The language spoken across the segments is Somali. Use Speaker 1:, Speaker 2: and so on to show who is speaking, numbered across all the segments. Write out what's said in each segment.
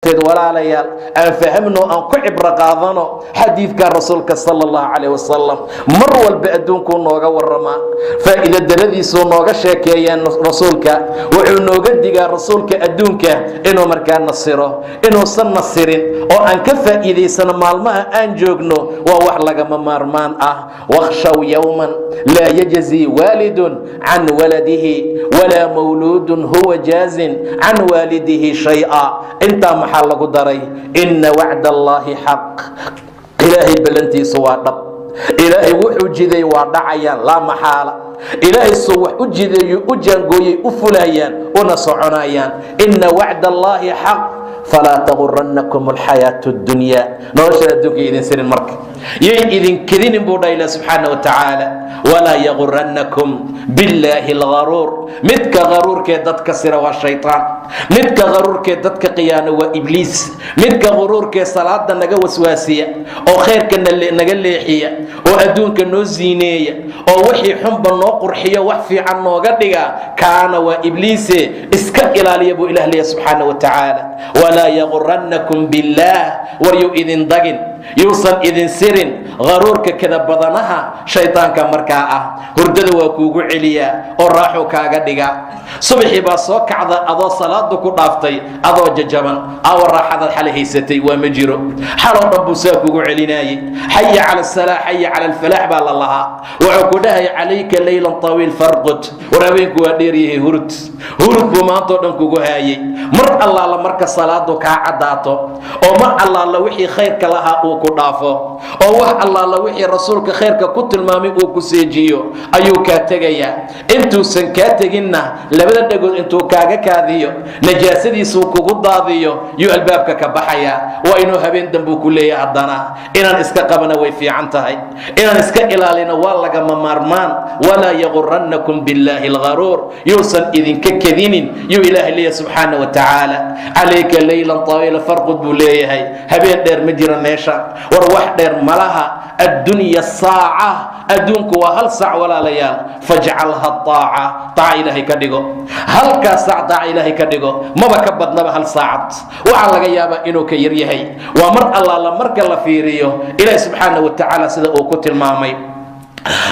Speaker 1: Darteed, walaalayaal, aan fahamno, aan ku cibro qaadano xadiidka Rasuulka sala Allahu calayh wasalam. Mar walba adduunkuu nooga waramaa, faa'iida daradiisuu nooga sheekeeyaa. Rasuulka wuxuu nooga digaa, Rasuulka, adduunka inuu markaa nasiro, inuusan nasirin oo aan ka faa'iidaysano maalmaha aan joogno, waa wax lagama maarmaan ah. واخشوا يوما لا يجزي والد عن ولده ولا مولود هو جاز عن والده شيئا. Intaa maxaa lagu daray? إن وعد الله حق. Ilaahay ballantiisu waa dhab. Ilaahay wuxuu jiday waa dhacayaan, laa maxaala. Ilaahay suu wax u jideeyu, u jaangooyey, u fulayaan, una soconayaan. إن وعد الله حق فلا تغرنكم الحياة الدنيا. Noloshan adduunka idin sirin, marka yay idin kedinin, buu dhaha Ilah subxaana wa tacaala. ولا يغرنكم بالله الغرور. Midka qaruurkee dadka sira waa shaytaan. Midka qaruurkee dadka khiyaano waa Ibliis. Midka quruurkee salaada naga waswaasiya oo khayrka naga leexiya oo adduunka noo ziineeya oo wixii xunba noo qurxiyo, wax fiican nooga dhiga, kaana waa Ibliise. Iska ilaaliya, buu Ilah leeya subxaana wa tacaala. ولا يغرنكم بالله. War yuu idin dagin, yuusan idin sirin qaruurka kada badanaha shaydaanka markaa ah. Hurdada waa kuugu celiyaa oo raaxuu kaaga dhiga. Subaxii baa soo kacda adoo salaada ku dhaaftay, adoo jajaban. Awa raaxadaad xalay haysatay? Waa ma jiro. Xaloo dhan buu saa kugu celinaayey. حي على الصلاة، حي على الفلاح baa la lahaa. Wuxuu ku dhahay: عليك ليل طويل فارقد. War habeenku waa dheeryahay, hurud, hurud buu maantoo dhan kugu haayay. Mar allaala marka salaadu kaa caddaato oo mar allaala wixii khayrka lahaa uu ku dhaafo oo wax allaala wixii Rasuulka khayrka ku tilmaamay uu ku seejiyo, ayuu kaa tegayaa. Intuusan kaa teginna, labada dhagood intuu kaaga kaadiyo, najaasadiisuu kugu daadiyo, yuu albaabka ka baxayaa. Waa inuu habeen dambuu ku leeyahay. Haddana inaan iska qabana way fiican tahay, inaan iska ilaalino waa lagama maarmaan. ولا يغرنكم بالله الغرور. Yuusan idinka kedinin, yuu Ilaahay leeyahay subxaana wa tacaala. عليك ليل طويل فارقد, buu leeyahay. Habeen dheer ma jira meesha. War wax dheer malaha. الدنيا ساعة. Adduunku waa hal sac, walaalayaal. فاجعلها طاعة. Taaca Ilaahay ka dhigo. Halkaa saac taaca Ilaahay ka dhigo. Maba ka badnaba hal saacad, waxaa laga yaabaa inuu ka yar yahay. Waa mar allaala marka la fiiriyo Ilaahi subxaana wa tacaala sida uu ku tilmaamay.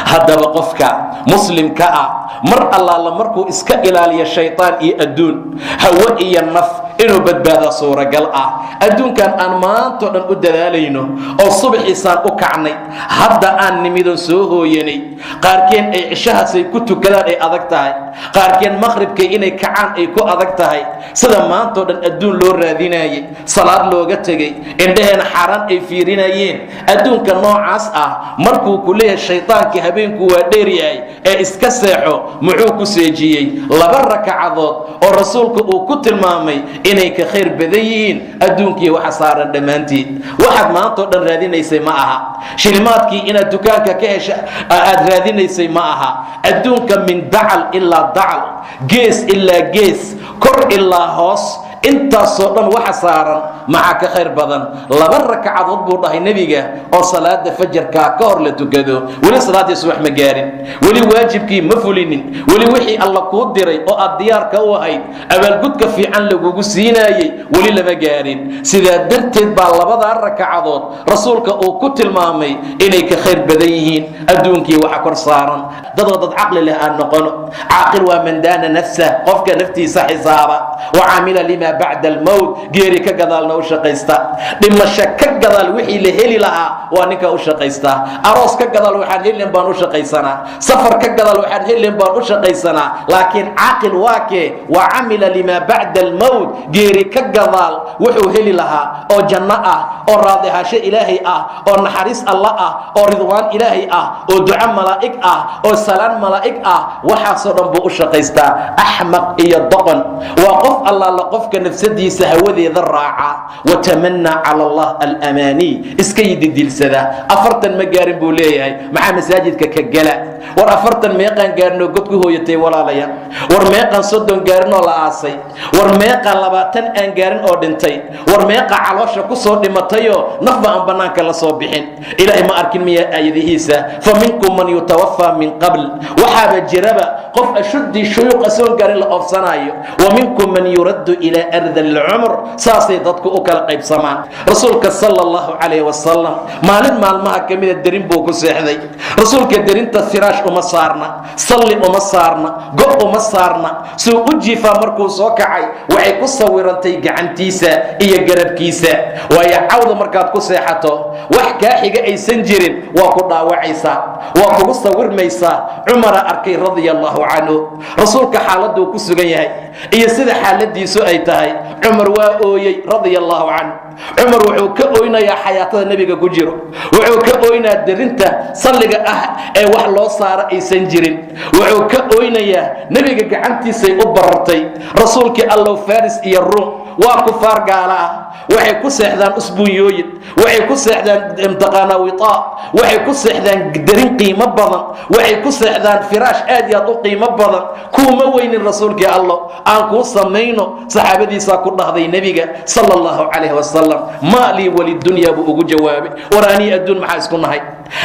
Speaker 1: Haddaba qofka muslimka ah, mar allaala markuu iska ilaaliyo shaytaan iyo adduun, hawo iyo naf, inuu badbaada suuragal ah. Adduunkan aan maantao dhan u dadaalayno oo subaxiisaan u kacnay, hadda aan nimidon soo hooyanay, qaarkeen ay cishahaasay ku tukadaan ay adag tahay, qaarkeen maqribkay inay kacaan ay ku adag tahay, sida maantao dhan adduun loo raadinayay, salaad looga tegay, indhaheena xaaraan ay fiirinayeen, adduunka noocaas ah markuu ku leeyahay shaytaankii habeenku waa dheer yahay ee iska seexo, muxuu ku seejiyey? Laba rakacadood oo Rasuulka uu ku tilmaamay inay ka khayr badan yihiin adduunkii waxa saaran dhammaantiid. Waxaad maantao dhan raadinaysay ma aha. Shilimaadkii inaad dukaanka ka hesha aad raadinaysay ma aha. Adduunka min dacal ilaa dacal, gees ilaa gees, kor ilaa hoos, intaasoo dhan waxa saaran maxaa ka khayr badan? Laba rakacadood, buu dhahay Nebiga, oo salaada fajarkaa ka hor la tukado. Weli salaaddii subax ma gaarin, weli waajibkii ma fulinin, weli wixii Alla kuu diray oo aad diyaarka u ahayd, abaalgudka fiican lagugu siinaayey, weli lama gaarin. Sidaa darteed baa labadaa rakacadood Rasuulka uu ku tilmaamay inay ka khayr badan yihiin adduunkii waxa kor saaran. Dadoo dad caqli leh aan noqono. Caaqil waa من دان نفسه, qofka naftiisa xisaaba, وعمل لما بعد الموت, geeri ka gadaalna u shaqaysta. Dhimasho ka gadaal wixii la heli lahaa waa ninka u shaqaystaa. Aroos ka gadaal waxaan helin baan u shaqaysanaa, safar ka gadaal waxaan helin baan u shaqaysanaa. Laakiin caaqil waa kee? وعمل لما بعد الموت, geeri ka gadaal wuxuu heli lahaa oo janno ah, oo raadihasho Ilaahay ah, oo naxariis Alla ah, oo ridwaan Ilaahay ah, oo duco malaa'ig ah, oo salaan malaa'ig ah, waxaasoo dhan buu u shaqaystaa. Axmaq iyo doqon waa qof allaala qofka nafsadiisa hawadeeda raaca, وتمنى على الله الأماني, iska yididilsada. 40 ma gaarin, buu leeyahay, maxaa masaajidka ka gela? War 40 meeqaan gaarinoo god ku hooyatay, walaalayaal? War meeqaan 30 gaarin oo la aasay? War meeqaan 20 aan gaarin oo dhintay? War meeqa caloosha kusoo dhimatayoo nafba aan bannaanka la soo bixin? Ilaahay ma arkin miyaa aayadihiisa? فمنكم من يتوفى من قبل. Waxaaba jiraba qof ashuddii shuyuuq asoon gaarin la oofsanaayo. ومنكم من يرد إلى Ilaa ardal alcumr, saasay dadku u kala qaybsamaan. Rasuulka sala Allahu calayh wasalam maalin maalmaha ka mida derin buu ku seexday. Rasuulka derinta firaash uma saarna, salli uma saarna, go uma saarna. Suu u jiifaa markuu soo kacay, waxay ku sawirantay gacantiisa iyo garabkiisa, waayo cawda markaad ku seexato wax kaa xiga aysan jirin, waa ku dhaawacaysaa, waa kugu sawirmaysaa. Cumara arkay radia Allahu canhu rasuulka xaaladuu ku sugan yahay iyo sida xaaladiisu ay tahay. Cumar waa ooyey radia Allahu canhu. Cumar wuxuu ka oynayaa xayaatada nebiga ku jiro, wuxuu ka oynayaa derinta salliga ah ee wax loo saaro aysan jirin, wuxuu ka oynayaa nebiga gacantiisay u barartay. Rasuulkii Allow, Faris iyo Ruum waa kufaar gaala ah, waxay ku seexdaan usbuunyooyin, waxay ku seexdaan mtaqaanaa witaa, waxay ku seexdaan derin qiimo badan, waxay ku seexdaan firaash aad iyo aad u qiimo badan. Kuuma weynin, rasuulkii Allo, aan kuu samayno. Saxaabadiisaa ku dhahday nebiga sala Allahu calayh wasalam. "Maa lii walidunya," buu ugu jawaabay. War anii adduun maxaa isku nahay?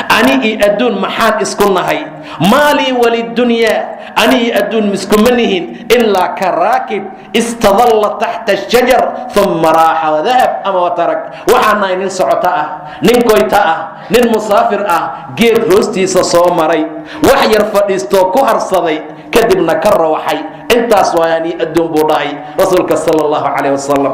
Speaker 1: Ani iyo adduun maxaan isku nahay? "Maa lii walidunyaa," ani iyo adduun miskuma nihin. "Ilaa ka raakib istadalla taxta shajar uma raaxa wadahab ama watarag." Waxaan nahay nin socoto ah, nin koyta ah, nin musaafir ah, geed hoostiisa soo maray, wax yar fadhiistoo ku harsaday, kadibna ka rawaxay. Intaas waayaan adduun, buu dhahay rasuulka sala Allahu calayh wasalam.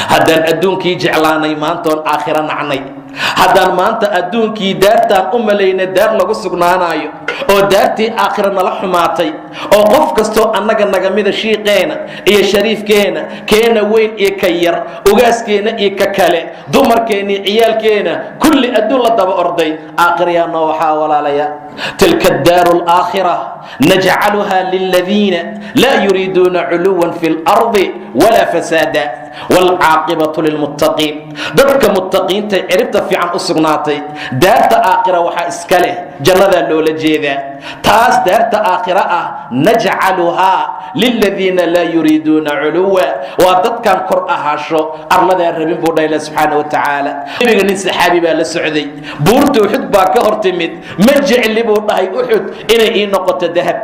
Speaker 1: Haddaan adduunkii jeclaanay maantoon aakhiro nacnay, haddaan maanta adduunkii daartaan u malayna daar lagu sugnaanayo, oo daartii aakhiro nala xumaatay, oo qof kastoo annaga nagamida, shiiqeena iyo shariifkeena, keena weyn iyo ka yar, ugaaskeena iyo ka kale, dumarkeena iyo ciyaalkeena, kulli adduun la daba orday, aakhirayaa noo waxaa walaalaya. "Tilka addaaru alaakhira najcaluha liladiina laa yuriiduuna culuwan fi lardi walaa fasaada waalcaaqibatu lilmuttaqiin." Dadka muttaqiinta ciribta fiican u sugnaatay. Daarta aakhira waxaa iska leh, jannadaa loola jeedaa. Taas daarta aakhira ah, "najcaluhaa liladiina laa yuriiduuna culuwa," waa dadkan kor ahaasho arladaa rabin, buu dhaha subxaana wa tacaala. Nebiga nin saxaabi baa la socday. Buurta Uxud baa ka hor timid. "Ma jecli," buu dhahay, "Uxud inay ii noqoto dahab,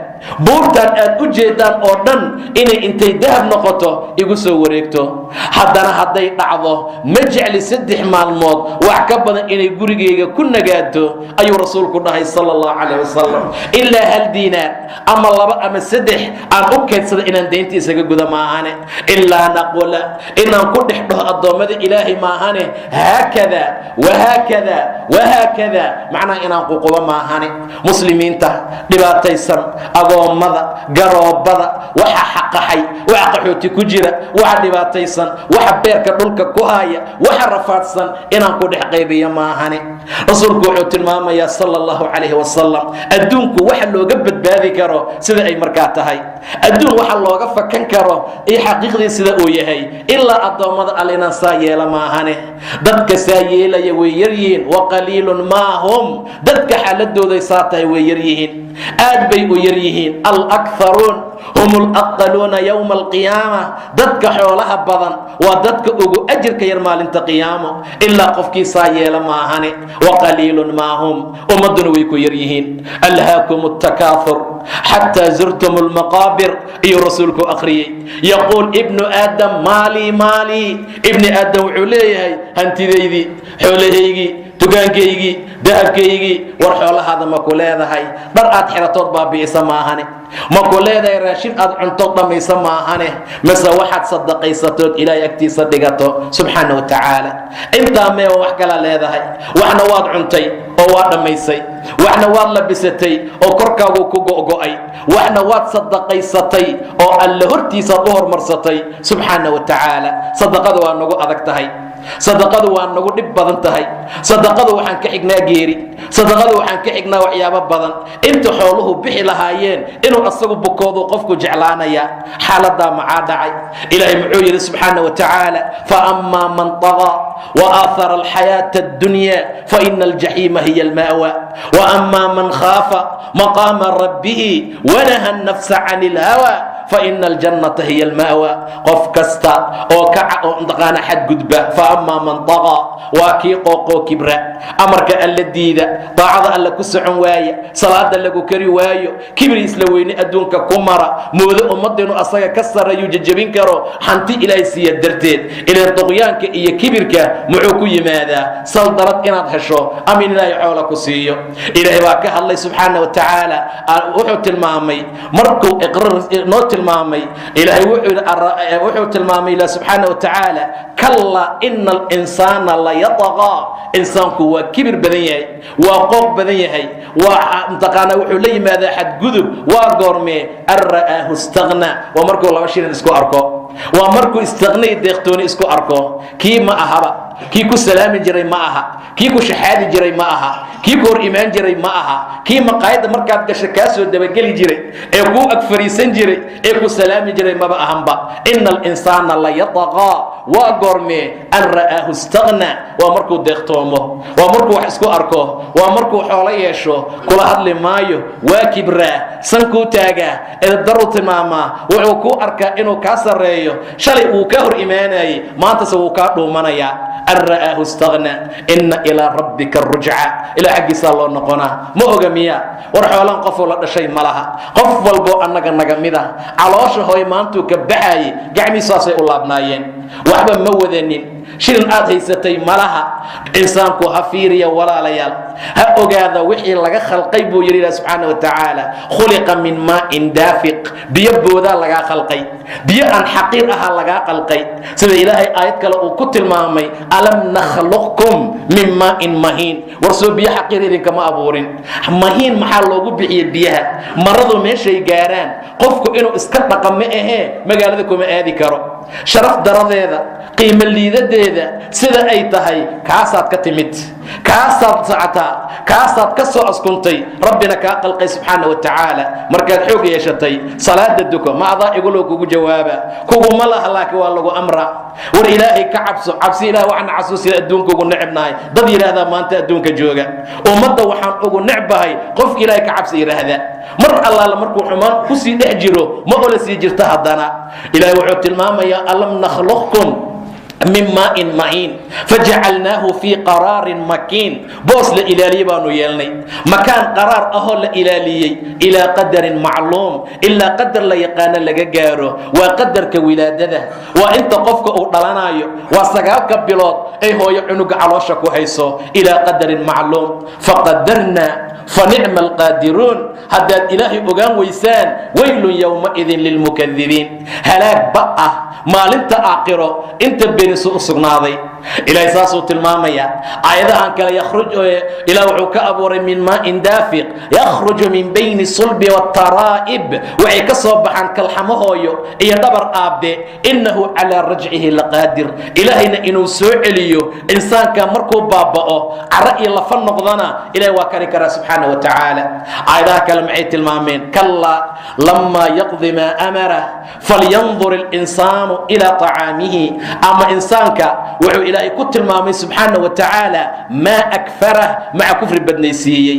Speaker 1: buurtan aad u jeedaan oo dhan inay intay dahab noqoto igu soo wareegto. Haddana hadday dhacdo, ma jecli 3 maalmood wax ka badan inay gurigayga ku nagaato," ayuu rasuulku dhahay sala Allahu calayh wasalam, "ilaa 1 diinaar ama laba ama saddex aan u kaydsada inaan deynta isaga guda maahane, ilaa naqula inaan ku dhex dhaho addoommada Ilaahay maahane, haakada wahaakada wahaakada," macnaha inaan ququbo maahane. Muslimiinta dhibaataysan, agoommada, garoobada, waxa xaqaxay, waxa qaxooti ku jira, waxa dhibaataysan, waxa beerka dhulka ku haya, waxa rafaadsan, inaan ku dhex qaybiyo maahane. Rasuulku wuxuu tilmaamayaa sala Allahu calayhi wasalam adduunku waxa looga badbaadi karo sida ay markaa tahay, adduun waxa looga fakan karo iyo xaqiiqdii sida uu yahay, ilaa addoommada Alle inaan saa yeela maahane. Dadka saa yeelaya way yaryihiin. "Waqaliilun maa hum." Dadka xaaladooday saa tahay way yaryihiin, aad bay u yaryihiin. "Alakharuun hum alaqaluuna yowma alqiyaama." Dadka xoolaha badan waa dadka ugu ajirka yar maalinta qiyaamo, ilaa qofkii saa yeela maahane. "Waqaliilun maa hum." Ummadduna way ku yaryihiin. "Alhaakum الtakaathur xataa zurtum almaqaabir," ayuu rasuulku akhriyey. "Yaquul ibnu Aadam maalii maalii." Ibni Aadam wuxuu leeyahay hantidaydii, xoolahaygii, dukaankaygii, dahabkaygii. War xoolahaada ma ku leedahay dhar aad xiratood baabi'isa maahane? Ma ku leedahay raashin aad cuntood dhammaysa maahane? Mise waxaad sadaqaysatood Ilaahay agtiisa dhigato subxaana wa tacaala? Intaa meeba wax kala leedahay. Waxna waad cuntay oo waa dhammaysay, waxna waad labisatay oo korkaagu ku go'go'ay, waxna waad sadaqaysatay oo Alle hortiisaad u hormarsatay subxaana wa tacaala. Sadaqada waa nagu adag tahay, sadaqadu waa nagu dhib badan tahay. Sadaqadu waxaan ka xignaa geeri, sadaqadu waxaan ka xignaa waxyaabo badan. Inta xooluhu bixi lahaayeen inuu asagu bukoodu qofku jeclaanaya. Xaaladaa maxaa dhacay? Ilaahay muxuu yidhi subxaana wa tacaala? "Faama man طagaa وآثر الحياة الدنيا فإن الجحيم هي المأوى وأما من خاف مقام ربه ونهى النفس عن الهوى." Fa ina aljannata hiya alma'wa. Qof kasta oo kaca oo mataqaana xadgudba, fa amaa man taqaa, waa kii qooqoo kibra, amarka Alla diida, daacada Alla ku socon waaya, salaada lagu kari waayo, kibri isla weyne adduunka ku mara, moodo ummadda inuu asaga ka sarreeyuu jejebin karo hanti Ilaahay siiya darteed. Ilaan duqyaanka iyo kibirka muxuu ku yimaadaa? Saldarad inaad hesho ama in Ilaahay xoola ku siiyo. Ilaahay baa ka hadlay subxaana wa tacaala. Wuxuu tilmaamay markuu iqrar noo tilmaamay, Ilaahay wuxuu tilmaamay, Ilah subxaana wa tacaala: "Kallaa, ina alinsaana layataqaa." Insaanku waa kibir badan yahay, waa qooq badan yahay, waa mataqaanaa wuxuu la yimaadaa xadgudub. Waa goormee? "An ra'aahu istaqna." Waa markuu 2 shilin isku arko, waa markuu istaqnay, deeqtooni isku arko. Kii ma ahaba, kii ku salaami jiray ma aha, kii ku shaxaadi jiray ma aha, kii ku hor imaan jiray ma aha, kii maqaayadda markaad gasho kaa soo dabageli jiray ee kuu ag fariisan jiray ee ku salaami jiray maba ahanba. "Ina alinsaana layataqaa." Waa goormee? "An ra'aahu istaqna." Waa markuu deeqtoomo, waa markuu wax isku arko, waa markuu xoolo yeesho. Kula hadli maayo, waa kibraa, sankuu taagaa, edabdaruu tilmaamaa. Wuxuu kuu arkaa inuu kaa sarreeyo. Shalay wuu kaa hor imaanayay, maantase wuu kaa dhuumanayaa. "An ra'aahu istaqna. Ina ilaa rabbika rujca." Ilaa xaggiisaa loo noqonaa. Ma oga miya? War xoolaan qofoo la dhashay ma laha. Qof walboo annaga naga mid ah caloosha hooy maantuu ka baxaayay gacmiisaasay u laabnaayeen, waxba ma wadanin, shilin aad haysatay malaha. Insaanku ha fiiriya, walaalayaal, ha ogaada wixii laga khalqay buu yidhi Ilah subxaana wa tacaala: "Khuliqa min maa'in daafiq." Biyo boodaa lagaa khalqay, biyo aan xaqiir ahaa lagaa khalqay. Sida Ilaahay aayad kale uu ku tilmaamay: "Alam nakhluqkum min maa'in mahiin." War soo biyo xaqiir idinkama abuurin? Mahiin maxaa loogu bixiyey? Biyaha maradu meeshay gaaraan qofku inuu iska dhaqa ma ahee, magaalada kuma aadi karo, sharaf daradeeda, qiimo liidadeeda sida ay tahay. Kaasaad ka timid, kaasaad socotaa, kaasaad ka soo askuntay, Rabbina kaa qalqay subxaana wa tacaala. Markaad xoog yeeshatay salaada duko, ma adaa iguloo kugu jawaaba? Kuguma laha, laakiin waa lagu amra. War Ilaahay ka cabso, cabsi Ilaah. Waxaan xasuusina adduunka ugu necbnahay dad yidhaahdaa maanta adduunka jooga. Ummadda waxaan ugu necbahay qofka Ilaahay ka cabsi yidhaahda. Mar allaala markuu xumaan kusii dhex jiro ma ola sii jirta. Haddana Ilaahay wuxuu tilmaamayaa: "Alam nakhluqkum min maa'in maciin fajacalnaahu fii qaraarin makiin." Boos la ilaaliyey baanu yeelnay, makaan qaraar ahoo la ilaaliyey, "ilaa qadarin macluum", ilaa qadar la yaqaano laga gaaro. Waa qadarka wilaadada, waa inta qofka uu dhalanayo, waa 9-ka bilood ay hooyo cunuga caloosha ku hayso. "Ilaa qadarin macluum faqadarna fanicma alqaadiruun." Haddaad Ilaahay ogaan weysaan, "Waylun yowmaidin lilmukadibiin", halaag ba ah maalinta aakhiro inta benisu u sugnaaday. Ilaahay saasuu tilmaamaya aayadahan kale. Ilaah wuxuu ka abuuray "min maa'in daafiq yakhruju min bayni sulbi wattaraa'ib". Waxay ka soo baxaan kalxamo hooyo iyo dhabar aabbe. "Innahu calaa rajcihi laqaadir." Ilaahayna inuu soo celiyo insaanka markuu baaba'o, caro iyo lafa noqdana, Ilahay waa kari karaa subxaana wa tacaala. Aayadaha kale maxay tilmaameen? "Kallaa lamaa yaqdi maa amara falyandur اlinsaanu ilaa طacaamihi." Ama insaanka wuxuu Ilaahay ku tilmaamay subxaana wa tacaala: "Maa akfarah", maca kufri badnaysiiyey.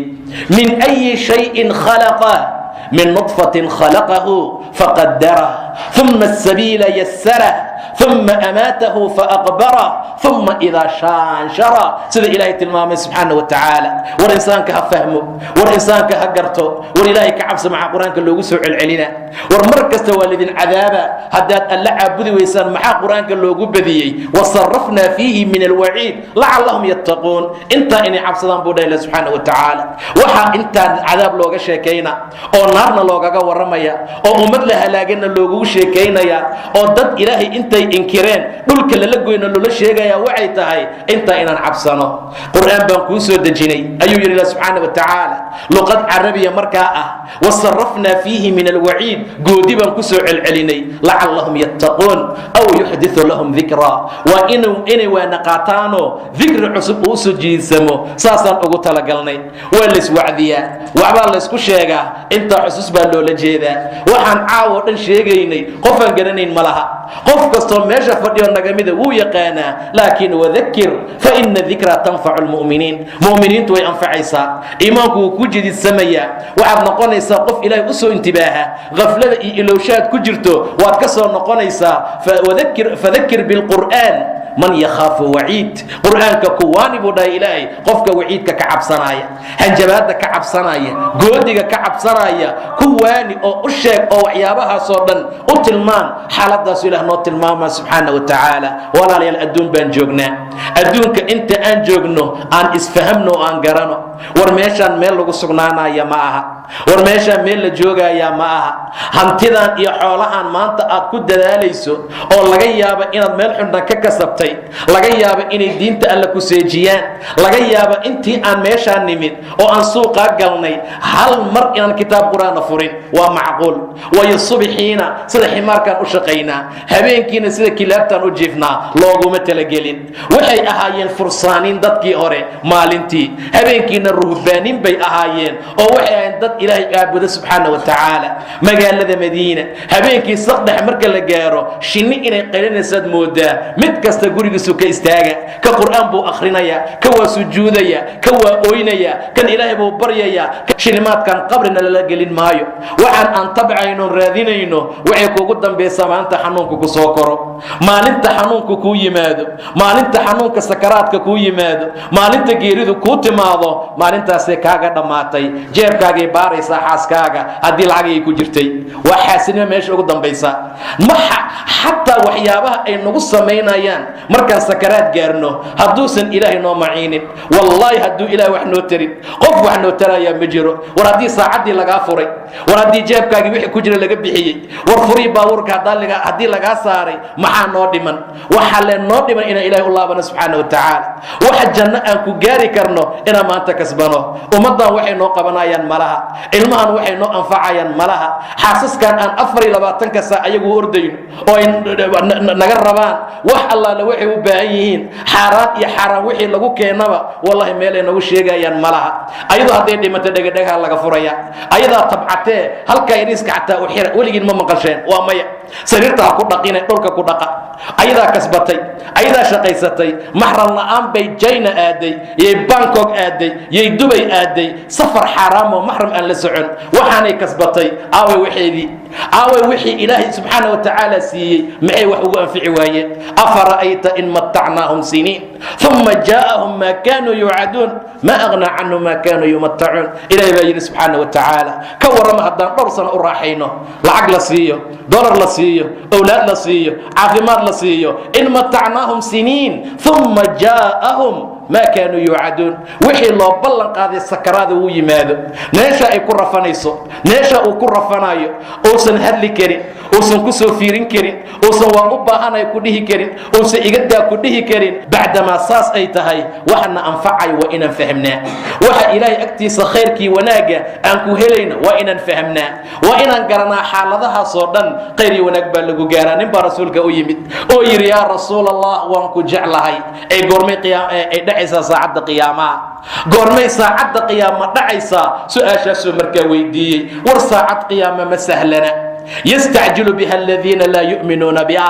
Speaker 1: "Min ayi shayin khalaqah? Min nطfatin khalaqahu faqadarah, ثuma الsabiila yasarah, ثuma amaatahu faaqbarah, ثuma idaa shaanshara." Sida Ilaahay tilmaamay subxaana wa tacaala. War insaanka ha fahmo, war insaanka ha garto, war Ilaahay ka cabso. Maxaa Qur-aanka loogu soo celcelina? War mar kasta waa lidin cadaaba haddaad Alla caabudi weysaan. Maxaa Qur-aanka loogu badiyey? "Wasarafnaa fiihi min alwaciid lacallahum yattaquun." Intaa inay cabsadaan buu dhahay subxaana wa tacaala. Waxaa intaan cadaab looga sheekayna oo naarna loogaga warramaya oo ummad la halaagana loogugu sheekaynaya oo dad Ilaahay intay inkireen dhulka lala goyna loola sheegaya, waxay tahay intaa inaan cabsano. Qur-aan baan kuu soo dejinay, ayuu yidhi Ilah subxaana wa tacaala, luqad carabiya markaa ah. "Wasarafnaa fiihi min alwaciid", goodi baan kusoo celcelinay, "lacallahum yattaquun aw yuxdiu lahum dikraa". Waa inay waana qaataanoo dikri cusub uu usoo jiidsamo, saasaan ugu talagalnay. Waa layswacdiyaa. Waxbaa laysku sheegaa, intaa xusuus baa loola jeedaa. Waxaan caawo dhan sheegaynay qofaan garanayn ma laha. Qof kastoo meesha fadhiyo nagamida wuu yaqaanaa. Laakiin wadakir fa ina dikraa tanfacu lmu'miniin. Mu'miniintu way anfacaysaa. Iimaanku wuu ku jedidsamayaa. Waxaad noqonaysaa qof Ilaahay usoo intibaaha. Khaflada iyo ilowshaad ku jirto waad ka soo noqonaysaa. Fadakir bilqur'aan man yakhaafu waciid. Qur'aanka kuwaani buu dhahay Ilaahay, qofka waciidka ka cabsanaya, hanjabaadda ka cabsanaya, goodiga ka cabsanaya, kuwaani oo u sheeg oo waxyaabahaasoo dhan u tilmaan. Xaaladaasu Ilaah noo tilmaamaa subxaana wa tacaala. Walaalayaal, adduun baan joognaa. Adduunka inta aan joogno aan isfahamno oo aan garano. War meeshaan meel lagu sugnaanaya ma aha. War meeshaan meel la joogayaa ma aha. Hantidan iyo xoolahan maanta aad ku dadaalayso oo laga yaabo inaad meel xunna ka kasabtay, laga yaabo inay diinta Alla ku seejiyaan, laga yaabo intii aan meeshaan nimid oo aan suuqaa galnay hal mar inaan kitaab Qur-aana furin waa macquul. Waayo, subixiina sida ximaarkaan u shaqaynaa, habeenkiina sida kilaabtaan u jiifnaa. Looguma talagelin. Waxay ahaayeen fursaaniin dadkii hore maalintii, habeenkiina ruhbaaniin bay ahaayeen oo waxay ahaayeen dad Ilaahay caabuda subxaana wa tacaala. Magaalada Madiina habeenkii saqdhex marka la gaaro, shinni inay qaylinaysaad moodaa. Mid kasta gurigiisu ka istaaga, ka Qur'aan buu akrinaya, ka waa sujuudaya, ka waa ooynaya, kan Ilaahay buu baryaya. Shilimaadkan qabrina lala gelin maayo. Waxaan aan tabcayno, raadinayno, waxay kuugu dambaysaa maalinta xanuunku ku soo koro, maalinta xanuunku kuu yimaado, maalinta xanuunka sakaraadka kuu yimaado, maalinta geeridu kuu timaado. Maalintaasay kaaga dhammaatay. Jeebkaagay baaraysaa xaaskaaga haddii lacagay ku jirtay. Waa xaasinimo meesha ugu dambaysa. Maxa xataa waxyaabaha ay nagu samaynayaan markaan sakaraad gaarno, hadduusan Ilaahay noo maciinin, wallaahi hadduu Ilahay wax noo tarin, qof wax noo tarayaa ma jiro. War haddii saacaddii lagaa furay, war haddii jeebkaagii wixii ku jira laga bixiyey, war furii baabuurka haddii lagaa saaray, maxaa noo dhiman? Waxaa lee noo dhiman inaan Ilahay u laabano subxaana wa tacaala. Waxa janno aan ku gaari karno inaan maanta kasbano. Ummaddan waxay noo qabanayaan malaha, ilmahan waxay noo anfacayaan malaha, xaasaskan aan 24-ka saac ayagu ordayno oo ay naga rabaan wax allaale waxay u baahan yihiin, xaaraan iyo xaaraan wixii lagu keenaba, wallahi meelay nagu sheegayaan malaha. Ayadoo hadday dhimato, dhegadhegaha laga furaya. Ayadaa tabcatee halkaa yariiska xataa u xira, weligiin ma maqasheen? Waa maya. Sariirta ha ku dhaqine, dhulka ku dhaqa. Ayadaa kasbatay, ayadaa shaqaysatay. Maxram la'aan bay China aaday, yay Bangkok aaday, yay Dubay aaday, safar xaaraamoo maxram aan la socon. Waxaanay kasbatay aaway? Waxeedii aaway? Wixii Ilaahay subxaana wa tacaala siiyey maxay wax ugu anfici waayeen? Afara'ayta in matacnaahum siniin uma jaa'ahum maa kaanuu yuucaduun ma aghnaa canhum maa kaanuu yumatacuun. Ilahay baa yidhi subxaana wa tacaala, ka warrama haddaan dhowr sano u raaxayno, lacag la siiyo, dolar la siiyo, owlaad la siiyo, caafimaad la siiyo. In matacnaahum siniin uma jaa'ahum maa kaanuu yuucaduun, wixii loo ballan qaaday sakaraada uu yimaado, meesha ay ku rafanayso, meesha uu ku rafanayo, uusan hadli karin, uusan ku soo fiirin karin, uusan waa u baahanay ku dhihi karin, uusan igadaa ku dhihi karin. Bacdamaa saas ay tahay, waxana anfacay waa inaan fahmnaa. Waxa Ilaahay agtiisa khayrkii wanaagga aan ku helayno waa inaan fahmnaa, waa inaan garanaa. Xaaladahaasoo dhan khayr iyo wanaag baa lagu gaaraa. Nin baa Rasuulka u yimid oo yidhi: "Yaa Rasuul Allah, waan ku jeclahay. Ay goormay ay dhacaysaa saacadda qiyaamaha? Goormay saacadda qiyaama dhacaysaa?" Su-aashaasuu markaa weydiiyey. War saacad qiyaama ma sahlana. Yastacjilu biha aladiina laa yu'minuuna biha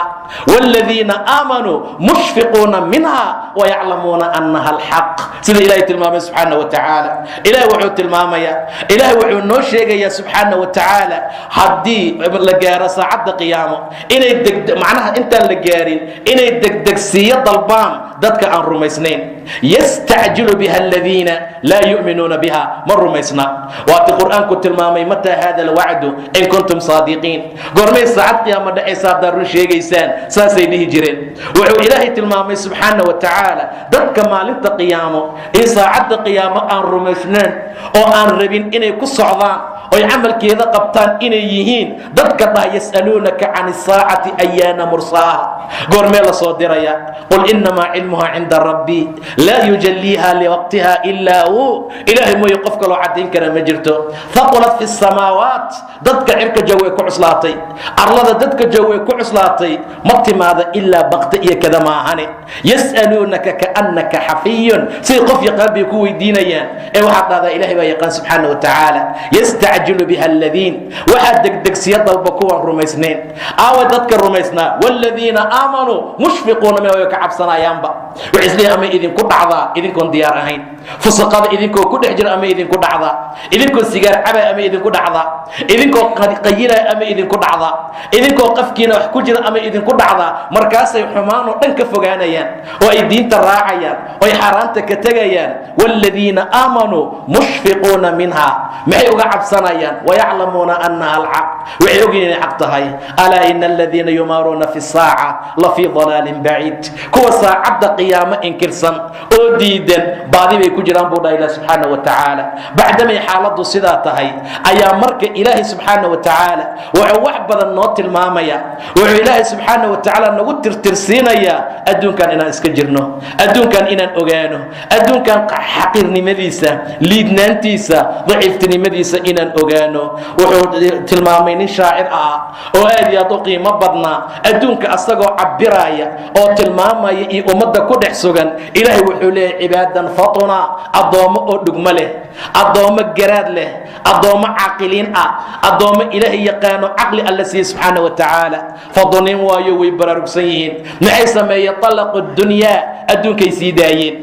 Speaker 1: wاladiina aamanuu mushfiquuna minha wayaclamuuna annaha alxaq. Sida Ilahay tilmaamay subxaana wa tacaala, Ilahay wuxuu tilmaamayaa, Ilahay wuxuu noo sheegayaa subxaana wa tacaala, haddii la gaaro saacadda qiyaamo inay deg, macnaha intaan la gaarin, inay degdegsiiyo dalbaan dadka aan rumaysnayn. Yastacjilu biha aladiina laa yu'minuuna biha, ma rumaysna. Waati Qur'aanku tilmaamay: "Mataa hada alwacdu in kuntum saadiqiin?" Goormay saacad qiyaamo dhacaysa haddaad run sheegaysaan? Saasay dhihi jireen. Wuxuu Ilaahay tilmaamay subxaana wa tacaala dadka maalinta qiyaamo in saacadda qiyaamo aan rumaysnayn oo aan rabin inay ku socdaan. Oy Oy camalkeeda qabtaan inay yihiin dadka dhaha: يسألونك عن الساعة أيان مرساها, goormee la soo diraya? قل إنما علمها عند ربي لا يجليها لوقتها إلا هو. Ilaahay mooye qof kaloo caddayn kara ma jirto. ثقلت في السماوات, dadka cirka joog way ku cuslaatay, arlada dadka joog way ku cuslaatay. Ma timaada ilaa بغتة iyo kada maahane. يسألونك كأنك حفي, siday qof yaqaan bay ku weydiinayaan. Ee waxaad dhahdaa: Ilahay baa yaqaan subxaana wa tacaala. يستعجل بها الذين, waxaa degdegsiya dalba kuwaan rumaysnayn. Aawa dadka rumaysnaa? والذين آمنوا مشفقون منها, way ka cabsanayaanba. Waxay isleeyihin: ama idinku dhacdaa idinkoon diyaar ahayn? Fusaqada idinkoo ku dhex jira ama idinku dhacdaa? Idinkoo sigaar cabay ama idinku dhacdaa? Idinkoo qayilaya ama idinku dhacdaa? Idinkoo qafkiina wax ku jira ama idinku dhacdaa? Markaasay xumaan oo dhan ka fogaanayaan oo ay diinta raacayaan oo ay xaaraanta ka tegayaan. والذين آمنوا مشفقون منها, maxay uga cabsanayaan? ويعلمون أنها الحق, waxay ogyihin inay xaq tahay. ألا إن الذين يمارون في الساعة لفي ضلال بعيد. Kuwa saacadda qiyaamo inkirsan oo diidan baadi bay ku jiraan, buu dhaha Ilah subxaana wa tacaala. Bacdamay xaaladdu sidaa tahay ayaa marka Ilaahay subxaana wa tacaala wuxuu wax badan noo tilmaamaya. Wuxuu Ilaahay subxaana wa tacaala nagu tirtirsiinayaa adduunkan inaan iska jirno, adduunkan inaan ogaano, adduunkan xaqiirnimadiisa, liidnaantiisa, daciiftinimadiisa inaan ogaano. Wuxuu tilmaamay nin shaacir ah oo aad iyo aad u qiimo badnaa, adduunka asagoo cabiraya oo tilmaamaya iyo ummadda ku dhex sugan. Ilaahay wuxuu leeyahay: عبادا فطنا, addoommo oo dhugmo leh, addoommo garaad leh, addoommo caaqiliin ah, addoommo Ilaahay yaqaano, caqli Alla siiye subxaana wa tacaala. Faduniin waayo, way baraarugsan yihiin. Maxay sameeyeen? طلقوا الدنيا, adduunkay sii daayeen,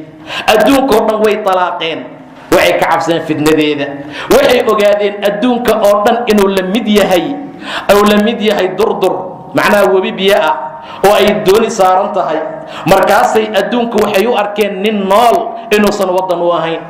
Speaker 1: adduunkao dhan way talaaqeen. Waxay ka cabsadeen fitnadeeda. Waxay ogaadeen adduunka oo dhan inuu la mid yahay, uu la mid yahay durdur, macnaha webi biyo ah oo ay dooni saaran tahay. Markaasay adduunku waxay u arkeen nin nool inuusan waddan u ahayn,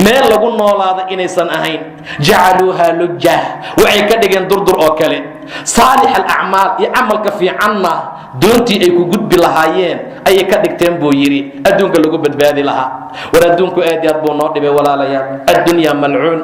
Speaker 1: meel lagu noolaada inaysan ahayn. جعلوها لجة, waxay ka dhigeen durdur oo kale. صالح الأعمال iyo camalka fiicanna doontii ay ku gudbi lahaayeen ayay ka dhigteen, buu yidhi, adduunka lagu badbaadi lahaa. War adduunku aad iyo aad buu noo dhibay, walaalayaal. الدنيا ملعون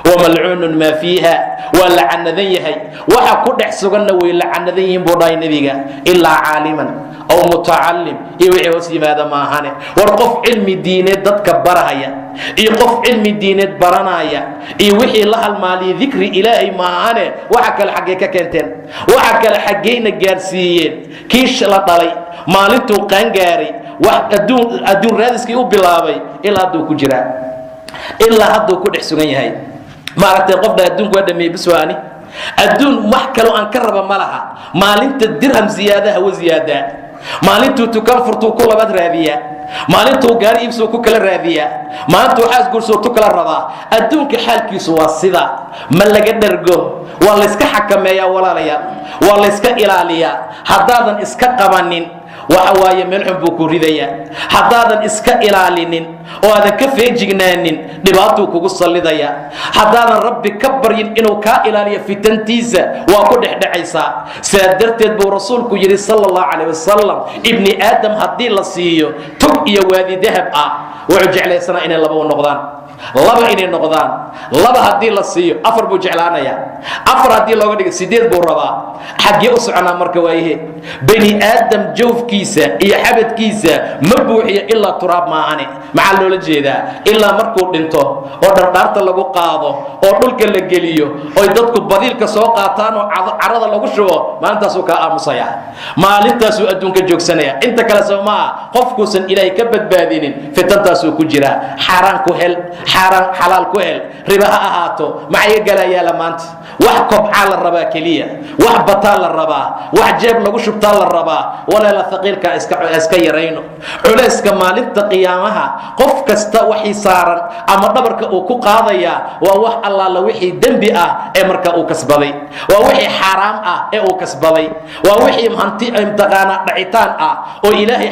Speaker 1: وملعون ما فيها, waa lacanadan yahay, waxa ku dhex suganna way lacanadan yihiin, buu dhahay Nebiga, إلا عالما أو متعلم iyo wixii hoos yimaada maahane. War qof cilmi diineed dadka barahaya iyo qof cilmi diineed baranaya iyo wixii la halmaaliyay dikri Ilaahay maahane, waxa kale xaggee ka keenteen? Waxa kale xaggeyna gaarsiiyeen? Kii la dhalay maalintuu qaangaaray wax adduun adduun raadiskii u bilaabay, ilaa hadduu ku jiraa, ilaa hadduu ku dhex sugan yahay. Maaragtay, qofna adduunku waa dhameeyey, bis waani adduun, wax kaloo aan ka raba ma laha. Maalinta dirham ziyaada hawo ziyaadaa, maalintuu tukaan furtuu ku labaad raadiyaa, maalintuu gaari iibsuu ku kala raadiyaa, maalintuu xaas guursuu tu kala rabaa. Adduunka xaalkiisu waa sida, ma laga dhergo. Waa layska xakameeyaa, walaalayaal, waa layska ilaaliyaa. Haddaadan iska qabanin, waxa waaye meel xun buu ku ridayaa. Haddaadan iska ilaalinin oo aadan ka feejignaanin, dhibaatuu kugu sallidayaa. Haddaadan Rabbi ka baryin inuu kaa ilaaliyo fitantiisa, waa ku dhexdhecaysaa. Sidaa darteed buu Rasuulku yidhi sala Allahu calayh wasalam: ibni aadam haddii la siiyo tog iyo waadi dahab ah, wuxuu jeclaysanaa inay laba u noqdaan, laba inay noqdaan. Laba haddii la siiyo, afar buu jeclaanayaa. Afar haddii looga dhigo, sideed buu rabaa. Xaggee u soconaa marka? Waayahe, bani aadam jawfkiisa iyo xabadkiisa ma buuxiyo ilaa turaab maahane. Maxaa loola jeedaa? Ilaa markuu dhinto oo dhardhaarta lagu qaado oo dhulka la geliyo, oy dadku badiilka soo qaataan oo carada lagu shubo, maalintaasuu kaa aamusaya, maalintaasuu adduunka joogsanaya. Inta kale soo maaha, qofkuusan Ilaahay ka badbaadinin fitantaasuu ku jiraa. Xaaraan ku hel, xaaraan xalaal ku hel, riba ha ahaato, maxaa iga galayaala maanta? Wax kobcaa la rabaa keliya, wax bataa la rabaa, wax jeeb lagu shubtaa la rabaa. Walaala, thaqiilka iska yarayno. Culayska maalinta qiyaamaha qof kasta waxii saaran ama dhabarka uu ku qaadayaa waa wax allaala wixii dembi ah ee marka uu kasbaday, waa wixii xaaraam ah ee uu kasbaday, waa wixii hanti imtiqaana dhacitaan ah oo Ilaahay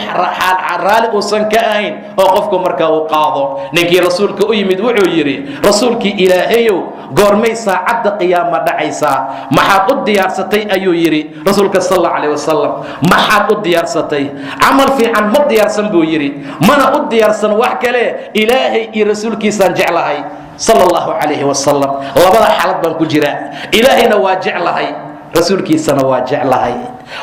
Speaker 1: raali uusan ka ahayn oo qofku marka uu qaado. Ninkii Rasuulka u yimid wuxuu yidhi: "Rasuulkii Ilaahayow, goormay saacadda qiyaama dhacaysaa? Maxaad u diyaarsatay?" ayuu yidhi. Rasuulka sal Allahu calayh wasalam: "Maxaad u diyaarsatay?" "Camal fiican ma diyaarsan," buu yidhi, "mana u diyaarsan wax kale, Ilaahay iyo rasuulkiisaan jeclahay." Sala Allahu calayhi wasalam. Labada xaalad baan ku jiraa. Ilaahayna waa jeclahay, rasuulkiisana waa jeclahay.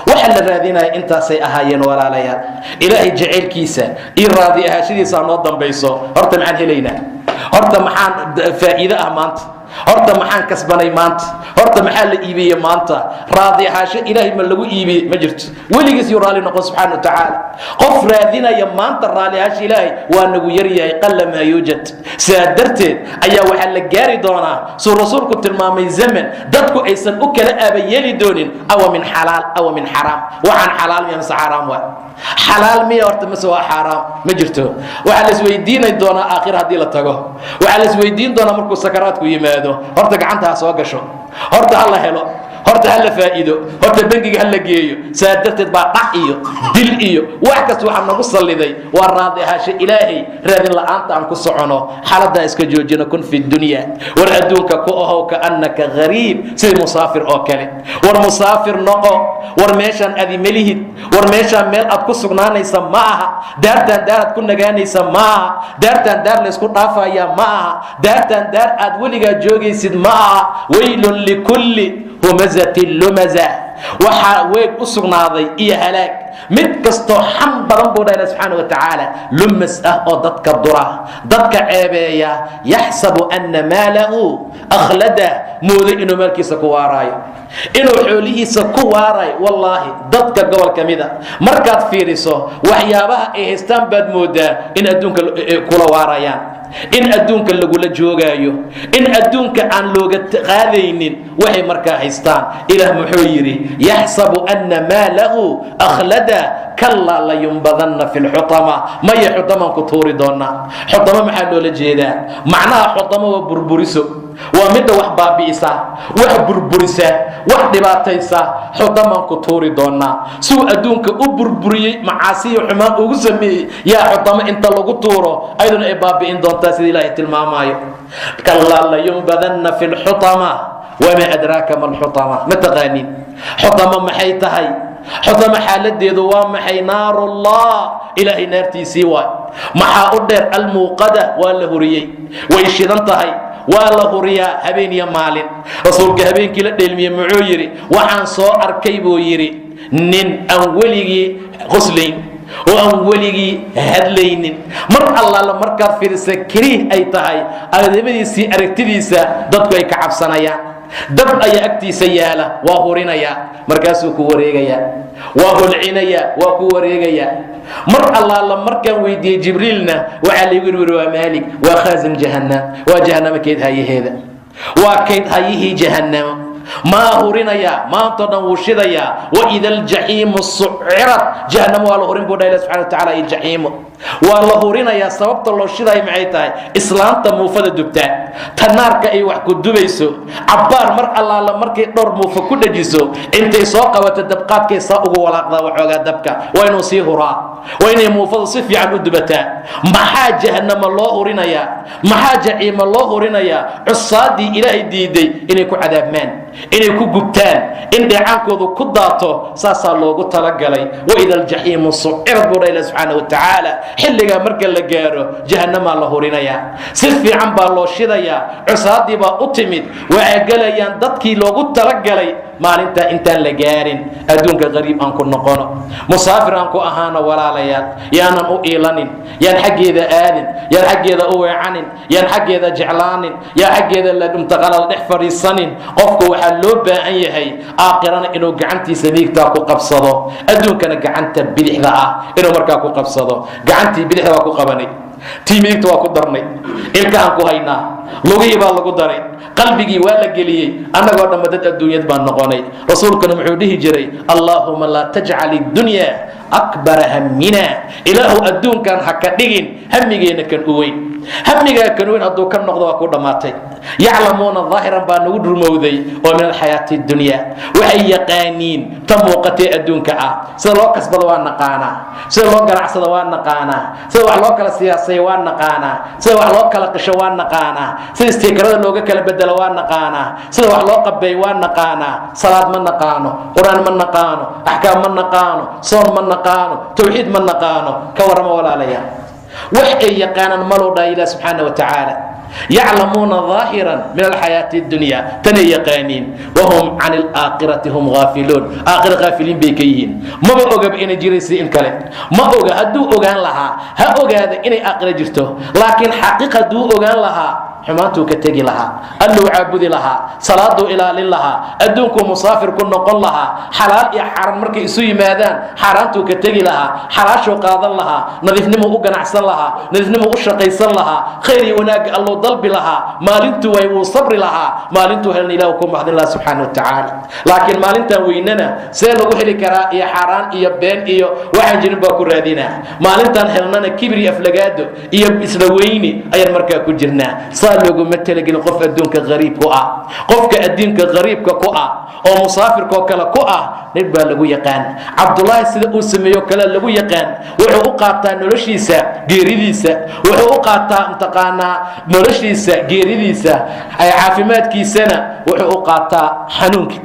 Speaker 1: Waxa la raadinaya intaasay ahaayeen, walaalayaal. Ilaahay jacaylkiisa iyo raadi ahaashadiisa noo dambayso. Horta maxaan helaynaa? Horta maxaan faa'iide ah maanta? Horta maxaan kasbanay maanta? Horta maxaa la iibiyey maanta? Raadi ahaasho Ilaahay ma lagu iibiyey? Ma jirto. Weligiis yuu raalli noqon, subxaana wa tacaala. Qof raadinaya maanta raali ahaasho Ilaahay waa nagu yaryahay, قل ما يوجد. Sidaa darteed ayaa waxaa la gaari doonaa, suu rasuulku tilmaamay, zaman dadku aysan u kala aaba yeeli doonin أو من حلال أو من حرام. Waxaan xalaal miya mise xaaraam? Waa xalaal miya horta mise waa xaaraam? Ma jirto. Waxaa la isweydiinay doonaa aakhira haddii la tago. Waxaa la isweydiin doonaa markuu sakaraadku yimaado. Horta gacanta ha soo gasho, horta ha la helo, horta ha la faa'iido, horta bangiga ha la geeyo. Saa darteed baa dhac iyo dil iyo wax kasta waxaa nagu salliday waa raadi ahaasho Ilaahay raadin la'aanta aan ku socono. Xaaladdaa iska joojino. كن في الدنيا, war adduunka ku ahow, كأنك غريب, sidii musaafir oo kale. War musaafir noqo. War meeshaan adi melihid. War meeshaan meel aad ku sugnaanaysa ma aha. Daartaan daar aad ku nagaanaysa ma aha. Daartaan daar laysku dhaafaya ma aha. Daartaan daar aad weligaa joogaysid ma aha. ويل لكل همزة لمزة. Waxaa weeg u sugnaaday iyo halaag mid kastoo xam badan, buu dhaha subxaana wa tacaala, lumas ah oo dadka dura, dadka ceebeeya. يحسب أن ماله أخلده, mooday inuu maalkiisa ku waaraayo, inuu xoolihiisa ku waarayo. Wallaahi, dadka gobol ka mida markaad fiiriso waxyaabaha ay haystaan baad moodaa in adduunka kula waarayaan, in adduunka lagula joogaayo, in adduunka aan looga qaadaynin waxay markaa haystaan. Ilaah muxuu yidhi? يحسب أن ماله أخلده كلا لينبذن في الحطمة. Maya, xutamaan ku tuuri doonaa. Xutamo maxaa loola jeedaa? Macnaha xutamo waa burburiso, waa midda wax baabi'isa, wax burburisa, wax dhibaataysa. Xutamaan ku tuuri doonaa. Siuu adduunka u burburiyey, macaasiyo xumaan ugu sameeyey, yaa xutamo inta lagu tuuro ayaduna ay baabi'in doontaa, sida Ilaahay tilmaamaayo. كلا لينبذن في الحطمة وما أدراك ما الحطمة. Ma taqaanin xutamo maxay tahay? Xutamo xaaladeedu waa maxay? نار الله, Ilaahay naartiisii waay. Maxaa u dheer? الموقدة, waa la huriyey, way shidan tahay, waa la huriyaa habeen iyo maalin. Rasuulka habeenkii la dheelmiyey muxuu yidhi? "Waxaan soo arkay," buu yidhi, "nin aan weligii qoslayn oo aan weligii hadlaynin. Mar allaala markaad fiirisa kariih ay tahay adamadiisii, aragtidiisa dadku ay ka cabsanayaan. Dab ayaa agtiisa yaala, waa hurinayaa, markaasuu ku wareegayaa, waa holcinayaa, waa ku wareegayaa. Mar allaala markaan weydiiyey Jibriilna, waxaa laygu yidhi waa Maalik, waa خازن جهنم, waa jahannamo keyd hayaheeda, waa kayd hayihii jahannamo. Maa hurinayaa maantao dhan, wuu shidayaa." وإذا الجحيم سعرت. Jahannamo waa la hurin, buu dhaha subxana wa tacala. Iyo jaxiimo waa la hurinayaa. Sababta loo shidayo maxay tahay? Islaanta muufada dubtaa, tanaarka ay wax ku dubayso, cabbaar mar allaala markay dhowr muufa ku dhajiso, intay soo qabato dabqaadkay saa ugu walaaqdaa waxoogaa dabka. Waa inuu sii huraa, waa inay muufadu si fiican u dubataa. Maxaa jahanamo loo hurinayaa? Maxaa jaxiimo loo hurinayaa? Cusaadii Ilaahay diiday inay ku cadaabmaan, inay ku gubtaan, in dheecaankoodu ku daato, saasaa loogu talagalay. وإذا الجحيم سعرت, buu dha ilah subxaana wa tacaala. Xilligaa marka la gaaro jahannamaa la hurinayaa, si fiican baa loo shidayaa. Cusaadii baa u timid, waxay gelayaan dadkii loogu talagalay. Maalintaa intaan la gaarin adduunka qariib aan ku noqono, musaafir aan ku ahaano, walaalayaal. Yaanan u iilanin, yaan xaggeeda aadin, yaan xaggeeda u weecanin, yaan xaggeeda jeclaanin, yaan xaggeeda mtaqala la dhex fadhiisanin. Qofku waxaa loo baahan yahay aakhirana inuu gacantiisa miigtaa ku qabsado, adduunkana gacanta bidixda ah inuu markaa ku qabsado. Gacantii bidixda waa ku qabanay, tii midigta waa ku darnay, ilkahaan ku haynaa, lugihii baa lagu daray, qalbigii waa la geliyey. Annagoo dhamma dad adduunyad baan noqonay. Rasuulkuna muxuu dhihi jiray? اللهم لا تجعل الدنيا أكبر همنا. Ilaahu adduunkan ha ka dhigin hamigeenna kan u weyn. Hamigaa kan weyn hadduu ka noqdo, waa ku dhammaatay. يعلمون ظاهرا baa nagu dhurmowday oo من الحياة الدنيا. Waxay yaqaaniin ta muuqatee adduunka ah. Sida loo kasbado waa naqaanaa, sida loo ganacsado waa naqaanaa, sida wax loo kala siyaasayo waa naqaanaa, sida wax loo kala qisho waa naqaanaa, sida istiikarada looga kala bedelo waa naqaanaa, sida wax loo qabeeyo waa naqaanaa. Salaad ma naqaano, Qur-aan ma naqaano, axkaam ma naqaano, soon ma naqaano, tawxiid ma naqaano. Ka warrama, walaalayaal? Wax ay yaqaanaan malou dhaha ilah subxaana wa tacaala. Yaclamuuna ظaahiran min alxayaati اdunya, tanay yaqaaniin. Wahum can alaakhirati hum haafiluun, aakhira haafiliin bay ka yihiin. Maba ogaba inay jiraysa in kale, ma oga. Hadduu ogaan lahaa, ha ogaada inay aakhira jirto, laakiin xaqiiq hadduu ogaan lahaa, xumaantuu ka tegi lahaa, alluu caabudi lahaa, salaaduu ilaalin lahaa, adduunkuu musaafir ku noqon lahaa. Xalaal iyo xaaraan markay isu yimaadaan, xaaraantuu ka tegi lahaa, xalaashuu qaadan lahaa, nadiifnimuu u ganacsan lahaa, nadiifnimuu u shaqaysan lahaa, khayr iyo wanaagga alluu dalbi lahaa. Maalintuu way wuu sabri lahaa, maalintuu helna ilah ku mahadin lahaa subxaana wa tacaala. Laakiin maalintan weynana see lagu heli karaa? Iyo xaaraan iyo been iyo waxaan jirin baa ku raadinaa. Maalintaan helnana kibir iyo aflagaado iyo isla weyni ayaan markaa ku jirnaa. Saa looguma talagelin qof adduunka qariib ku ah. Qofka adduunka qariibka ku ah oo musaafirkaoo kale ku ah nin baa lagu yaqaan. Cabdulaahi sida uu sameeyo kale lagu yaqaan. Wuxuu u qaataa noloshiisa geeridiisa, wuxuu u qaataa mataqaanaa noloshiisa geeridiisa, caafimaadkiisana wuxuu u qaataa xanuunka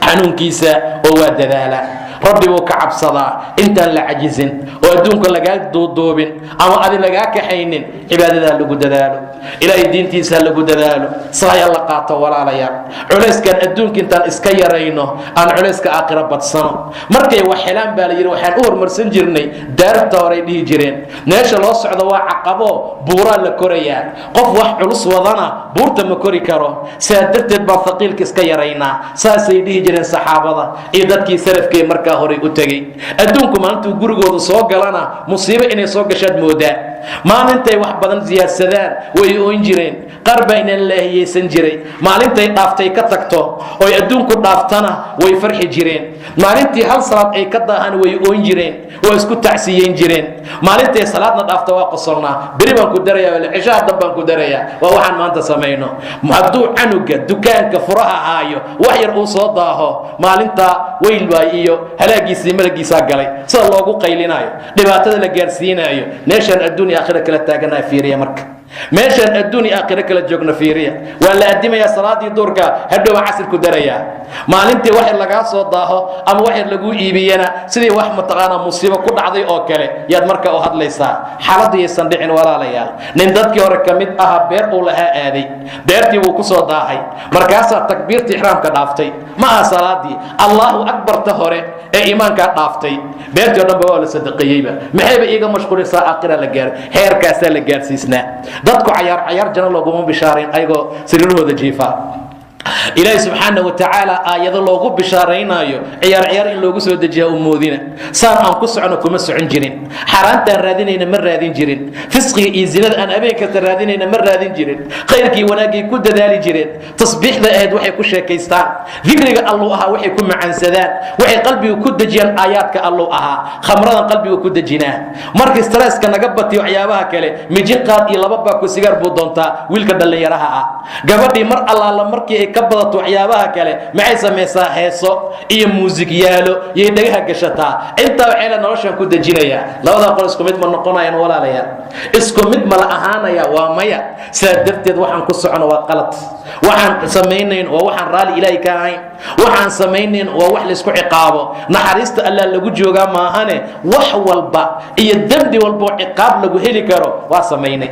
Speaker 1: xanuunkiisa, oo waa dadaala, Rabbi buu ka cabsadaa. Intaan la cajizin oo adduunka lagaa duuduubin ama adi lagaa kaxaynin, cibaadadaa lagu dadaalo, Ilaahay diintiisa lagu dadaalo, sahaya la qaato. Walaalayaal, culayskan adduunka intaan iska yarayno, aan culayska aakhira badsano. Markay wax helaan baa la yidhi, waxaan u horumarsan jirnay daarta horay dhihi jireen. Meesha loo socdo waa caqabo, buuraa la korayaa. Qof wax culus wadana buurta ma kori karo, sidaa darteed baa faqiilka iska yaraynaa, saasay dhihi jireen saxaabada iyo dadkii salafkee markaa horay u tegey. Adduunku maalintuu gurigooda soo galana, musiibo inay soo gashaad moodaa. Maalintay wax badan siyaadsadaan way oon jireen, qaar baa inaan laahiyeysan jiray. Maalintay dhaaftay ka tagto oy adduunku dhaaftana, way farxi jireen. Maalintii hal salaad ay ka daahaan, way oon jireen, waa isku tacsiyeyn jireen. Maalintay salaadna dhaafta, waa qosolnaa, beri baan ku darayaa, cishaha dan baan ku darayaa. Waa waxaan maanta samayno. Hadduu canuga dukaanka furaha haayo wax yar uu soo daaho, maalintaa weyl waay iyo halaagiisii malagiisaa galay, sida loogu qaylinaayo, dhibaatada la gaarsiinaayo. Meeshaan adduun iyo aakhira kala taaganaa fiiriya. Marka meeshaan adduun iyo aakhiro kala joogno fiiriya. Waa la addimayaa salaadii duurka, hadhow baan casirku darayaa. Maalintii wax yar lagaa soo daaho ama wax yar laguu iibiyana, sidii wax mataqaanaa musiibo ku dhacday oo kale yaad marka u hadlaysaa. Xaaladdu yaysan dhicin, walaalayaal. Nin dadkii hore ka mid ahaa beer uu lahaa aaday, beertii wuu ku soo daahay, markaasaa takbiirtii ixraamka dhaaftay. Ma aha salaadii Allahu akbarta hore ee iimaankaa dhaaftay. Beertii o dhan ba waa la sadaqeeyeyba. Maxayba iiga mashquulisaa? Aakhira la gaaray, heerkaasaa la gaarsiisnaa. Dadku cayaar cayaar jano looguma bishaarayn ayagoo sariirahooda jiifa. Ilaahi subxaana wa tacaala aayado loogu bishaaraynaayo ciyaar ciyaar in loogu soo dejiyaa u moodina. Saan aan ku socono kuma socon jirin. Xaaraantaan raadinayna ma raadin jirin. Fisqiga iyo zinada aan habeen kasta raadinayna ma raadin jirin. Khayrkii wanaaggay ku dadaali jireen. Tasbiixda ahayd waxay ku sheekaystaan, dikriga Alluu ahaa waxay ku macaansadaan, waxay qalbiga ku dejiyaan aayaadka Alluu ahaa. Khamradan qalbiga ku dejinaa. Markii stresska naga batiyo, waxyaabaha kale, mijiqaad iyo laba baako sigaar buu doontaa wiilka dhallinyaraha ah. Gabadhii mar allaala markii ay ka badato waxyaabaha kale, maxay samaysaa? Heeso iyo muusig yaalo yay dhagaha gashataa. Intaa waxay la noloshan ku dejinayaa. Labada qol isku mid ma noqonayaan, walaalayaal? Isku mid ma la ahaanaya? Waa maya. Sidaa darteed waxaan ku socono waa qalad. Waxaan samaynayn waa waxaan raalli Ilaahay ka ahayn. Waxaan samaynayn waa wax laysku ciqaabo. Naxariista Allah lagu joogaa maahane, wax walba iyo dembi walboo ciqaab lagu heli karo waa samaynay.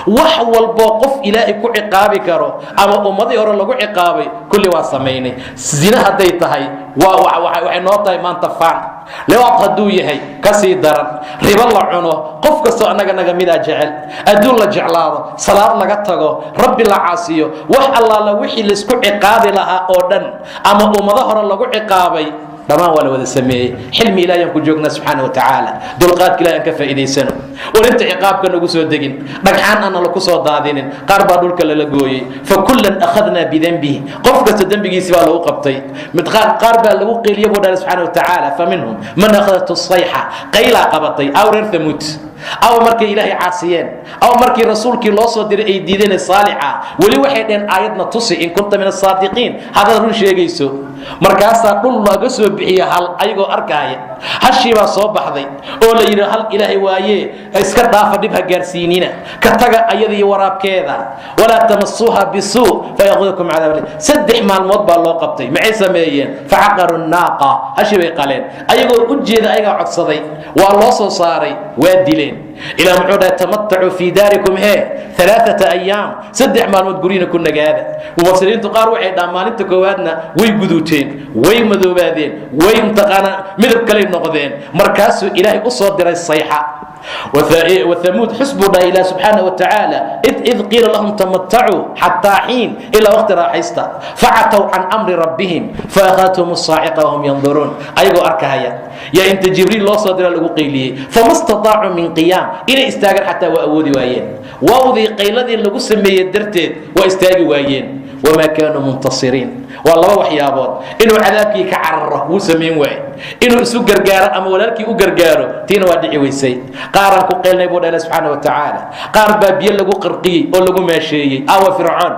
Speaker 1: Wax walboo qof Ilaahay ku ciqaabi karo ama ummadii hore lagu ciqaabay, kulli waa samaynay. Zina hadday tahay, waxay noo tahay maanta faan. Liwaad hadduu yahay, ka sii daran. Ribo la cuno, qof kastoo annaga naga midaa jecel. Adduun la jeclaado, salaad laga tago, Rabbi la caasiyo, wax allaala wixii laysku ciqaabi lahaa oo dhan ama ummado hore lagu ciqaabay, dhammaan waa la wada sameeyey. Xilmi Ilahi aan ku joognaa subxaana wa tacaala. Dulqaadka Ilahi aan ka faa'iidaysano. War inta ciqaabka nagu soo degin, dhagxaan aan laku soo daadinin, qaar baa dhulka lala gooyey. Fakullan akhadnaa bidenbihi, qof kasta dembigiisi baa lagu qabtay. Mid qaar baa lagu qeeliye buu dhahay subxaana wa tacaala. Fa minhum man akhadathu sayxa, qaylaa qabatay. Aw reer Thamuud, aw markay Ilaahay caasiyeen, aw markii rasuulkii loo soo diray ay diideen saalixa, weli waxay dheheen, aayadna tusi in kunta min asaadiqiin, haddaad run sheegayso. Markaasaa dhul looga soo bixiye hal ayagoo arkaaya. Hashii baa soo baxday oo la yidhi, hal Ilaahay waayee, iska dhaafa, dhib ha gaarsiinina, ka taga ayada iyo waraabkeeda, walaa tamasuuha bisuu fayaqudukum cadaab. 3 maalmood baa loo qabtay. Maxay sameeyeen? Facaqaru naaqa, hashii bay qaleen ayagoo u jeeda, ayagaa codsaday, waa loo soo saaray, waa dileen. Ilaah muxuu dhahay? Tamatacuu fii daarikum he 3 ayaam, 3 maalmood guryina ku nagaada. Mufasiriintu qaar waxay dhahaan maalinta koowaadna way guduuteen, way madoobaadeen, way mutaqaanaa midab kalay noqdeen. Markaasuu Ilaahay u soo diray sayxa. وثمود xus buu dhahay Ilah subxaana wa tacaala, إذ قيل لهم تمتعوا حتى حين, ilaa waqti raaxaysta. فعتوا عن أمر ربهم فأخذتهم الصاعقة وهم ينظرون. Ayagoo arkahaya yaa inta Jibriil loo soo dira lagu qayliyey. فما استطاعوا من قيام, inay istaagaan xataa waa awoodi waayeen. Waawdii qayladii lagu sameeyey darteed waa istaagi waayeen. وما كانوا منتصرين. Waa laba waxyaabood: inuu cadaabkii ka cararo wuu samayn waaye, inuu isu gargaaro ama walaalkii u gargaaro tiina waa dhici weysay. Qaaraan ku qaylnay buu dhahay subxaana wa tacaala. Qaar baa biyo lagu qarqiyey oo lagu maasheeyey. Awa Fircoon?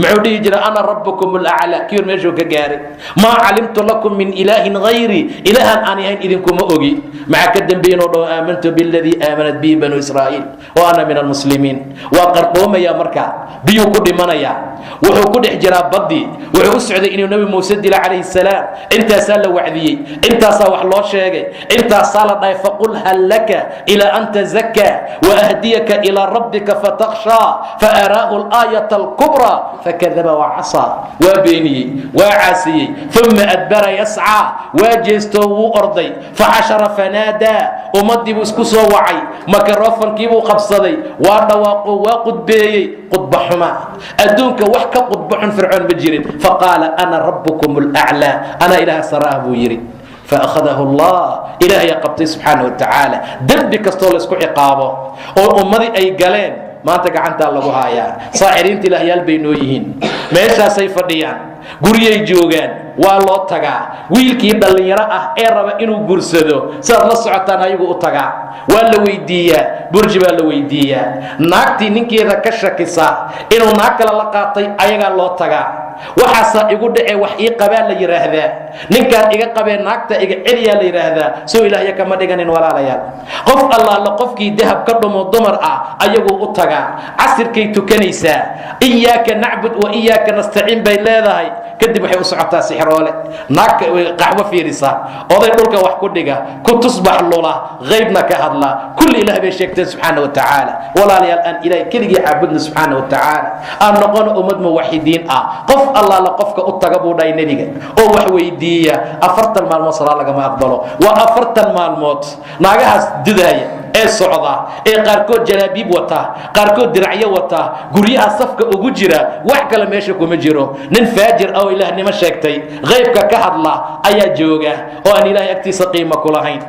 Speaker 1: Muxuu dhihi jiray? أنا ربكم الأعلى. Kiir meeshuu ka gaaray? ما علمت لكم من إله غيري, ilaahan aan ahayn idinkuma ogi. Maxaa ka dambeeyey? Inuu dhaho: آمنت بالذي آمنت به بنو إسرائيل وأنا من المسلمين. Waa qarqoomaya, markaa biyuu ku dhimanayaa. Wuxuu ku dhex jiraa baddii. Wuxuu u socday inuu Nebi Muuse dilo calayhi salaam. Intaasaa la wacdiyey, intaasaa wax loo sheegay, intaasaa la dhahay: فقل هل لك إلى أن تزكى وأهديك إلى ربك فتخشى فأراه الآية الكبرى فكذب وعصى. Waa beeniyey, waa caasiyey. ثم أدبر يسعى, waa jeestoo wuu orday. فحشر فنادى, ummaddii buu isku soo wacay, makarofankii buu qabsaday, waa dhawaaqo, waa qudbeeyey. Qudba xuma adduunka, wax ka qudba xun Fircoon ma jirin. فقال أنا ربكم الأعلى, anaa Ilaah saraah buu yidhi. فأخذه الله, Ilaahay qabtay subxaana wa tacaala. Dembi kastoo laysku ciqaabo oo ummadii ay galeen, maanta gacantaa lagu haayaa. Saaxiriinta ilaahyaal bay noo yihiin, meeshaasay fadhiyaan, guryay joogaan, waa loo tagaa. Wiilkii dhallinyaro ah ee raba inuu guursado, sidaad la socotaan, ayagu u tagaa, waa la weydiiyaa, burji baa la weydiiyaa. Naagtii ninkeeda ka shakisa inuu naag kale la qaatay, ayagaa loo tagaa. Waxaasaa igu dhacee, wax ii qabaa la yidhaahdaa, ninkaan iga qabee naagta iga celiyaa la yidhaahdaa. Soo Ilaahya kama dhiganin? Walaalayaal, qof allaala qofkii dahab ka dhumo dumar ah, ayaguu u tagaa. Casirkay tukanaysaa, إياك نعبد وإياك نستعين bay leedahay. Kadib waxay u socotaa sixiroole, naag qaxwo fiirisa, oday dhulka wax ku dhiga, ku tusbax lula, qaybna ka hadla. Kulli Ilaah bay sheegteen subxaana wa tacaala. Walaalayaal, aan Ilaah keligii caabudna subxaana wa tacaala, aan noqono ummad muwaxidiin ah. Qof allaala qofka u taga buu dhahay Nebiga oo wax weydiiya, 40 maalmood salaa lagama aqbalo. Waa 40 maalmood. Naagahaas dudaaya ee socda, ee qaarkood jalaabiib wata, qaarkood diracyo wata, guryaha safka ugu jira, wax kale meesha kuma jiro. Nin faajir ah oo ilaahnimo sheegtay, qaybka ka hadla ayaa jooga oo aan Ilaahay agtiisa qiimo ku lahayn.